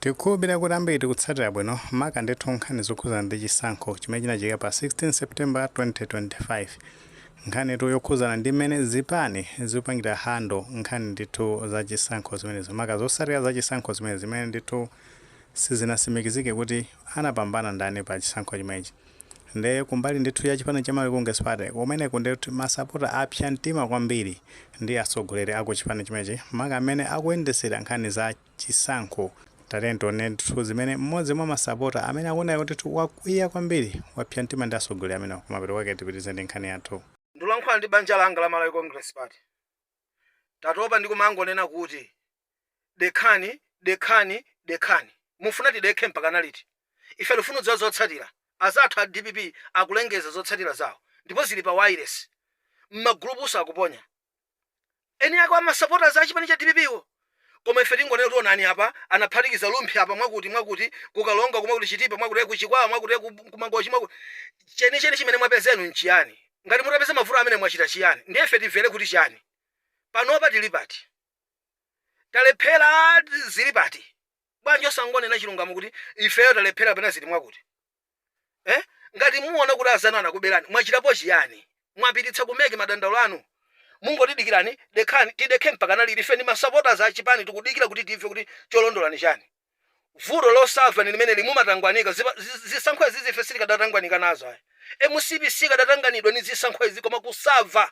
Tikukhulupirira kuti ambiri tikutsatira bwino, maka ndithu nkhani zokhuzana ndi chisankho chimene chinachitika pa 16 September 2025. Nkhanitu yokhuzana ndi mmene zipani zikupangira handle nkhani ndithu za chisankho zimenezo, maka zotsatira za chisankho zimene zimene ndithu sizinatsimikizike kuti anapambana ndani pa chisankho chimenechi. Nde kumbali ndithu ya chipani cha Malawi Congress Party kumeneku, ndithu masapota apsa mtima kwambiri ndi atsogoleri aku chipani chimenechi, maka amene akuyendesera nkhani za chisankho. Tatiyeni tione ndithu zimene mmodzi mwa masapota amene akuoneka kuti ndithu wakwiya kwambiri, wapsa mtima ndi atsogoleri amenewa. Kumapeto kwake tipitirize ndi nkhani yathu. Ndikulankhula ndi banja langa la Malawi Congress Party. Tatopa ndi kumangonena kuti dekhani, dekhani, dekhani. Mufuna tidekhe mpaka liti? Ife tifuna kudziwa zotsatira. Azathu a DPP akulengeza zotsatira zawo ndipo zili pa wireless, m'magulupuso akuponya eni ake amasupporters a chipani cha DPP wo. Koma ife tingonena kuti onani apa anaphatikiza Rumphi apa, mwakuti mwakuti, kuKalonga kumwakuti, Chitipa mwakuti, kuChikwawa mwakuti, kuMangochi mwakuti. Chenicheni chimene mwapezenu nchiyani? Ngati mutapeza mavuto amene mwachita chiyani? Ndiye ife timvere kuti chiyani? Panopa tili pati? Talephera, zili pati? Bwanji osangonena chilungamo kuti ifeyo talephera kapena zili mwakuti, eh? Ngati muona kuti azanu anakuberani, mwachitapo chiyani? Mwapititsa ku MEC madandaulo anu? Mungotidikirani, dekhani. Tidekhe mpaka naliti? Ife ndi masupporters a chipani, tikudikira kuti timve kuti cholondola ni chani. Vuto losamva ni limene limumatangwanika. Zisankho izi ife sitikadatangwanika nazo ayi. MCP sikadatanganidwa ni zisankho izi, koma kusamva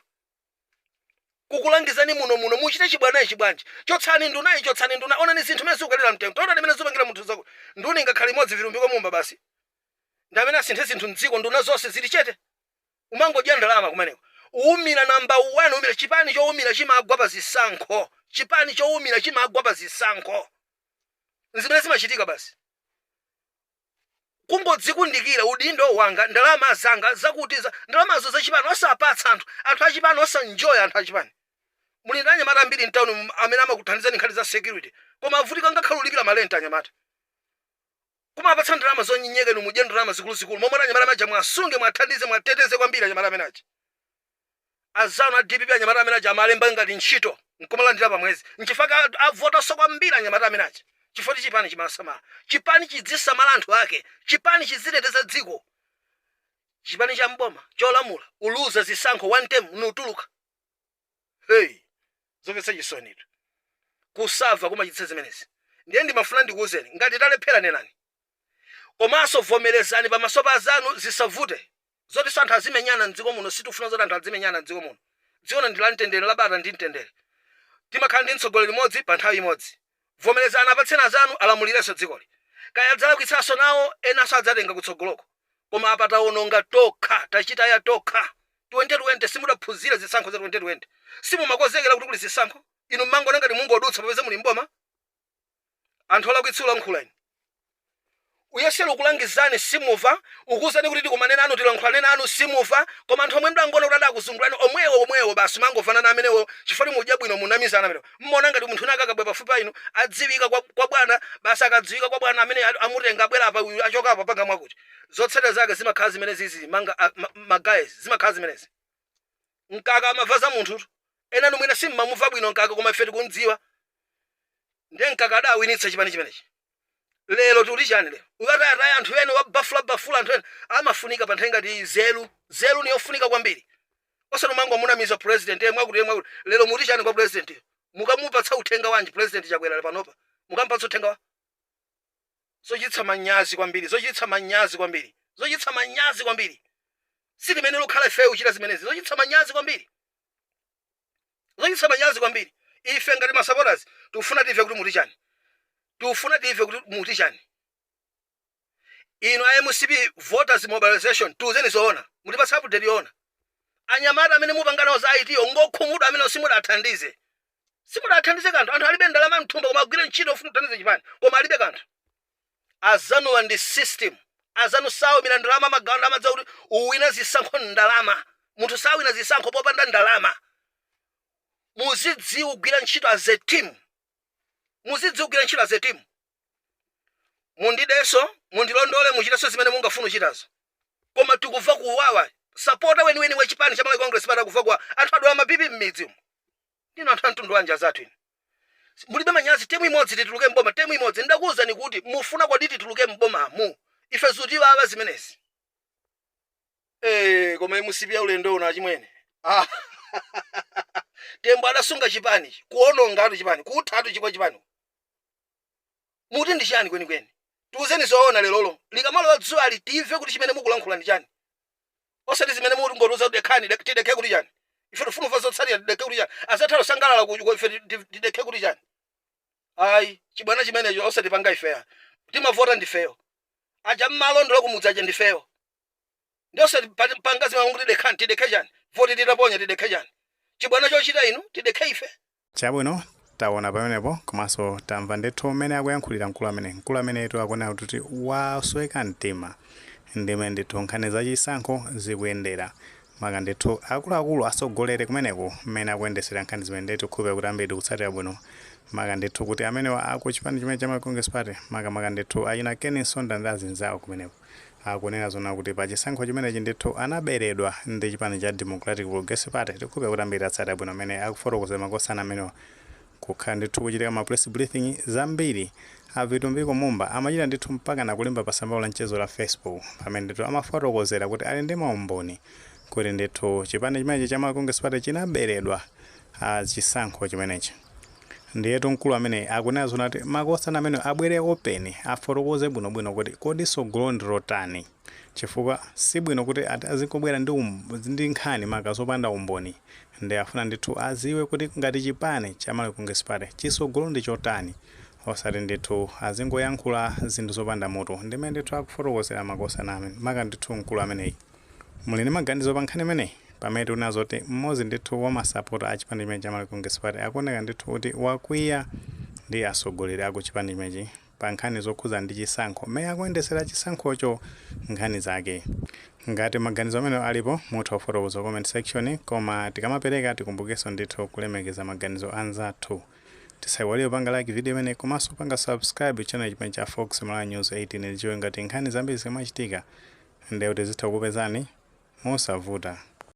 kukulangizani muno muno muchite chibwana ichi bwanji? Chotsani ndunayi, chotsani nduna. Onani zinthu mene zikukalira mtengo, taonani mene zikupangira munthu zako. Nduna ingakhale imodzi, Vitumbiko Mumba basi ndi amene asinthe zinthu mdziko. Nduna zonse zili chete, umangodya ndalama kumeneko. Uwumira namba 1, umira. Chipani chowumira chimagwa pa zisankho. Chipani chowumira chimagwa pa zisankho. Zimene zimachitika basi kungodzikundikira udindo wanga, ndalama zanga zakuti za ndalamazo zachipani osapatsa anthu, anthu achipani osanjoya. Anthu achipani, muli ndi anyamata ambiri mtown amene amakuthandizani nkhani za security, koma avutika ngakhale ulipira malenta. Anyamata kumapatsa ndalama zonyenyeka, inu mudye ndalama zikuluzikulu. Momwe anyamata amaja mwasunge, mwathandize, mwateteze kwambiri anyamata amene aja. Azanu a DPP, anyamata amene aja amalemba ngati ntchito nkumalandira pamwezi. Nchifukwa avotanso kwambiri anyamata amene aja, chifukwa ti chipani chimasamala. Chipani chidzisamala anthu ake, chipani chiziteteza dziko. Chipani cha mboma cholamula uluza zisankho one term nutuluka. Hey, zomvetsa chisonitu. Kusamva kumachititsa zimenezi. Ndiye ndimafuna ndikuwuzeni, ngati talephera, nenani, komanso vomerezani pamaso pa azanu. Zisavute zoti anthu azimenyana mdziko muno. Sitifuna zoti anthu azimenyana mdziko muno. Dziko ndi la mtendere, labata ndi mtendere. Timakhala ndi mtsogoleri mmodzi pa nthawi imodzi. Vomerezani, apatseni azanu alamulirenso dzikoli. Kaya adzalakwitsanso nawo, enanso adzatenga kutsogoloko, koma apa tawononga tokha, tachitaya tokha. 2020 simudaphunzire. Zisankho za 2020 simumakonzekera kuti kuli zisankho. Inu mmangona ngati mungodutsa popeza muli mboma. Anthu olakwitsa ulankhula inu, uyesera ukulangizani, simuva. Ukuwuzani kuti tikumane nanu, tilankhulane nanu, simuva. Koma anthu omwe mdangona kuti adakuzungulani, omwewo omwewo basi mangovanana amenewo, chifukwa mudya bwino, munamizana amenewo. Mmaona ngati munthu wina akabwera pafupi pa inu adziwika kwa bwana basi. Akadziwika kwa bwana amene amutenga, abwera apa, uyu achoka apa, panga mwakuti. Zotsatira zake zimakhala zimene zizi manga magayizi, zimakhala zimenezi. Mkaka amava za munthutu. Enanu mwina simmamuva bwino Mkaka, koma ife tikumdziwa. Ndiye Mkaka adawinitsa chipani chimenechi. Lero tikuti chani? Lero ukatayataya anthu ene, wabafulabafula anthu ene. Amafunika pa nthawi ngati zelu, zelu ni yofunika kwambiri, osati umangomunamiza president, ye mwakuti, ye mwakuti. Lero muti chani kwa president? Mukamupatsa uthenga wanji President Chakwera panopa? Mukamupatsa uthenga wa zochititsa manyazi kwambiri, zochititsa manyazi kwambiri, zochititsa manyazi kwambiri. Sitimene lokhala ifeyo kuchita zimenezi. Zochititsa manyazi kwambiri, zochititsa manyazi kwambiri. Ife ngati ma supporters tikufuna timve kuti muti chani, tikufuna timve kuti muti chani. Inu a MCP voters mobilization, tiuzeni zoona, mutipatsa update yoona. Anyamata amene mupanganawo za IT ngokhumudwa amene simudathandize, simudathandize kanthu. Anthu alibe ndalama mthumba, koma agwire ntchito ofuna kuthandiza chipani, koma alibe kanthu. Azanuwa ndi system. Azanu sawumira ndalama, amagawa. Amadza kuti uwina zisankho ndalama. Munthu sawina zisankho popanda ndalama. Muzidziwa kugwira ntchito as a team, muzidziwa kugwira ntchito as a team. Mundidenso, mundilondole, muchitenso zimene mungafune kuchitazo, koma tikuva kuwawa. Sapota weniweni wa chipani cha Malawi Congress Party akuva kuwawa. Anthu adwala ma BP m'midzi umu. Ndinu anthu a mtundu wanji azathu inu? Mulibe manyazi. Term imodzi tituluke mboma, term imodzi. Ndakuwuzani kuti mufuna kwadi tituluke mbomamu, ife zutiwawa zimenezi. Koma MCP ya ulendo uno, achimwene. Ah. Tembo adasunga chipani, kuononga atu chipani, kuthatu chikwa chipani. Muti ndi chani kwenikweni? Tiuzeni zoona lerolo, likamalowa dzuwa timve kuti chimene mukulankhula ndi chani, osati zimene muti ngotiuza kuti dekhani. Tidekhe kuti chani? Ife tifuna kufa zotsatira. Tidekhe kuti chani? Azathala kusangalala ife tidekhe kuti chani? Ayi, chibwana chimenecho osatipanga ifeya. Timavota ndifeyo, aja mmalondola kumudzi aja ndifeyo, ndi osatipanga zimene kuti dekhani. Tidekhe chani? Voti titaponya, tidekhe chani? Chibwana chochita inu, tidekhe ife? Chabwino, taona pamenepo, komanso tamva ndithu mmene akuyankhulira mkulu amene. Mkulu amenetu akuoneka kuti wasweka mtima ndimene ndithu nkhani zachisankho zikuyendera, maka ndithu akuluakulu asogolere kumeneko mmene akuyendesera nkhani zimene. Ndithu khupira kuti ambiri tikutsatira bwino, maka ndithu kuti amenewa aku chipani chimene cha Congress Party, makamaka ndithu achina Ken Msonda ndi azinzawo kumeneko, akunena zona kuti pa chisankho chimenechi ndithu anaberedwa ndi chipani cha Democratic Progressive Party. Tikhupira kuti ambiri atsatira bwino amene akufotokoza makosana amenewa, kukhala ndithu kuchitika ma press briefing zambiri. A Vitumbiko Mumba amachita ndithu mpaka nakulemba pa tsamba la mchezo la Facebook, pamene ndithu amafotokozera kuti ali ndi maumboni kuti ndithu chipani chimenechi cha Malawi Congress Party chinaberedwa a chisankho chimenechi. Ndiyetu mkulu amene akunena zona kuti makosana amene abwere open, afotokoze bwinobwino kuti kodi tsogolo ndi lotani, chifukwa sibwino kuti azingobwera ndi nkhani maka zopanda umboni. Ndi afuna ndithu aziwe kuti ngati chipani cha Malawi Congress Party chisogolo ndi chotani, osati ndithu azingoyankhula zinthu zopanda mutu. Ndimene ndithu akufotokozera makosana amene, maka ndithu mkulu ameneyi. Muli ndi maganizo pa nkhani imeneyi, pamene tikuona zoti mmodzi ndithu wa masapota a chipani chimene cha Malawi Congress Party akuoneka ndithu kuti wakwiya ndi atsogoleri aku chipani chimenechi pa nkhani zokhuza ndi chisankho, mmene akuyendesera chisankhocho nkhani zake? Ngati maganizo amene alipo, mutha kufotokoza comment section, koma tikamapereka tikumbukenso ndithu kulemekeza maganizo anzathu. Tisaiwalire panga like video imene, komanso panga subscribe channel chimene cha Fox Malawi News 18, ndichiwe ngati nkhani zambiri zikamachitika ndekuti zitha kukupezani mosavuta.